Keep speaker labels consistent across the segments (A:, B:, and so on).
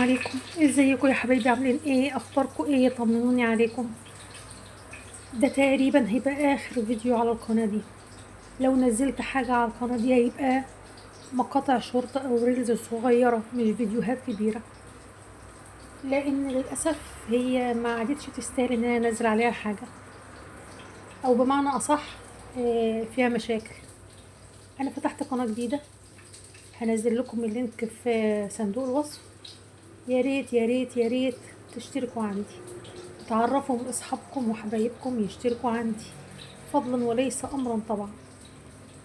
A: عليكم، ازيكم يا حبايبي؟ عاملين ايه؟ اخباركم ايه؟ طمنوني عليكم. ده تقريبا هيبقى اخر فيديو على القناة دي. لو نزلت حاجة على القناة دي هيبقى مقاطع شورت او reels صغيرة، مش فيديوهات كبيرة، لان للاسف هي ما عادتش تستاهل ان انا انزل عليها حاجة، او بمعنى اصح فيها مشاكل. انا فتحت قناة جديدة، هنزل لكم ال link في صندوق الوصف. يا ريت يا ريت يا ريت تشتركوا عندي، تعرفوا من اصحابكم وحبايبكم يشتركوا عندي، فضلا وليس امرا. طبعا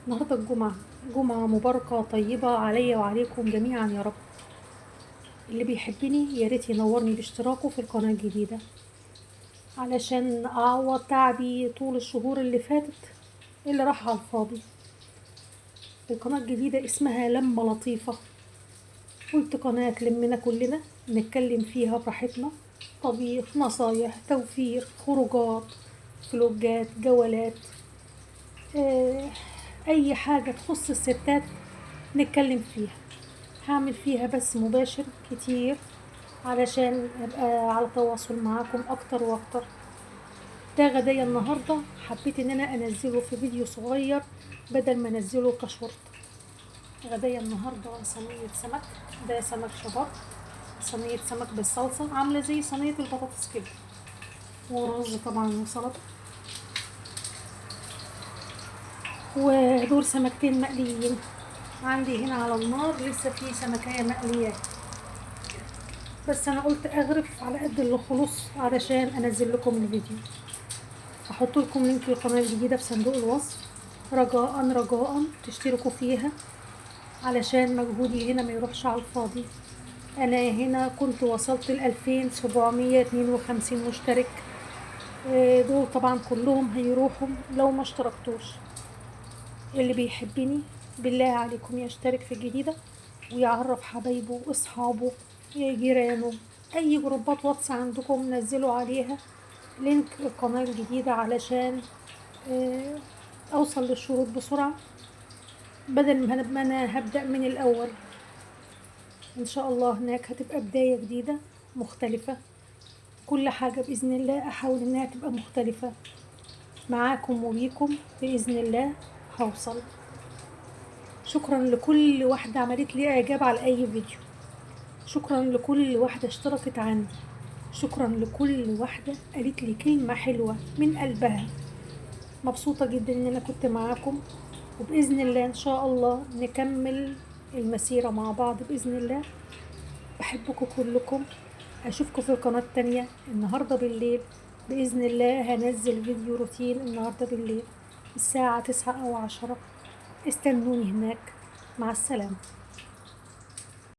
A: النهارده الجمعة، جمعه مباركة طيبة عليا وعليكم جميعا يا رب. اللي بيحبني يا ريت ينورني باشتراكه في القناة الجديدة، علشان اعوض تعبي طول الشهور اللي فاتت اللي راح على الفاضي. القناة الجديدة اسمها لمة لطيفة، قلت قناة تلمنا كلنا نتكلم فيها براحتنا، طبيخ، نصايح، توفير، خروجات، فلوجات، جولات، اي حاجة تخص الستات نتكلم فيها. هعمل فيها بس مباشر كتير علشان ابقى على تواصل معاكم اكتر واكتر. ده غدايا النهاردة، حبيت ان انا انزله في فيديو صغير بدل ما انزله كشورت. غدايا النهاردة صينية سمك، ده سمك شبار، صينية سمك بالصلصة عاملة زي صينية البطاطس كده، ورز طبعا وسلطة، ودول سمكتين مقليين عندي هنا على النار، لسه في سمكية مقلية، بس انا قلت اغرف على قد اللي خلص علشان انزل لكم الفيديو. هحط لكم link القناة الجديدة في صندوق الوصف، رجاء رجاء تشتركوا فيها علشان مجهودي هنا ما يروحش على الفاضي. انا هنا كنت وصلت ل2752 مشترك، دول طبعا كلهم هيروحوا لو ما اشتركتوش. اللي بيحبني بالله عليكم يشترك في الجديدة ويعرف حبايبه واصحابه جيرانه، اي جروبات واتس عندكم نزلوا عليها link القناة الجديدة علشان اوصل للشروط بسرعة، بدل ما انا هبدأ من الاول. ان شاء الله هناك هتبقى بداية جديدة مختلفة، كل حاجة بإذن الله احاول انها تبقى مختلفة معاكم وبيكم بإذن الله هوصل. شكرا لكل واحدة عملت لي اعجاب على اي فيديو، شكرا لكل واحدة اشتركت عندي، شكرا لكل واحدة قالت لي كلمة حلوة من قلبها. مبسوطة جدا ان انا كنت معاكم، وبإذن الله ان شاء الله نكمل المسيرة مع بعض بإذن الله. بحبكم كلكم، اشوفكم في القناة التانية النهاردة بالليل بإذن الله. هنزل فيديو روتين النهاردة بالليل الساعة 9 أو 10، استنوني هناك. مع السلامة.